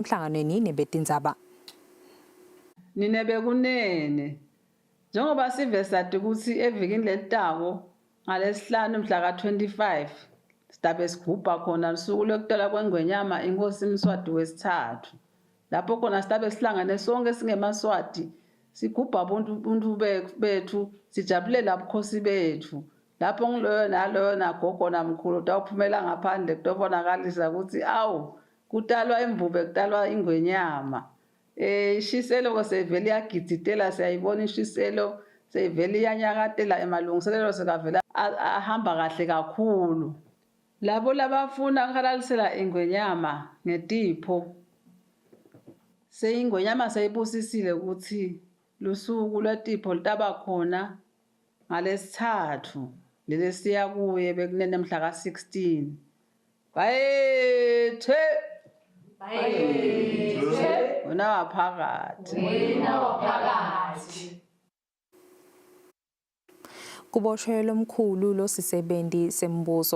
Emhlanganweni nebetindzaba. Nine bekunene, njengoba sive sati kutsi evikini lelitako ngalesihlanu mhla ka-25 sidabe sigubha khona lusuku lwekutalwa kwengwenyama inkosi Mswati wesithathu. Lapho khona sidabe sihlangane sonke singemaSwati sigubha buntu buntu bethu sijabulela bukhosi bethu. Lapho ngiloyo naloyo nagogo namkhulu utawuphumela ngaphandle kutobonakalisa kutsi awu Kutalwa imbube kutalwa ingwenyama. Eh ishiselo ke seyivele iyagiditela siyayibona ishiselo seyivele iyanyakatela emalungiselelo sekavela ahamba kahle kakhulu. Labo labafuna kuhalalisela ingwenyama ngetipho seyingwenyama seyibusisile ukuthi lusuku lwetipho litaba khona ngalesithathu lelesiya kuye bekunene mhla ka-16 Bayethe. Bayethe. Wena waphakathi. Wena waphakathi. Kuboshwe lomkhulu losisebenzi sembuso.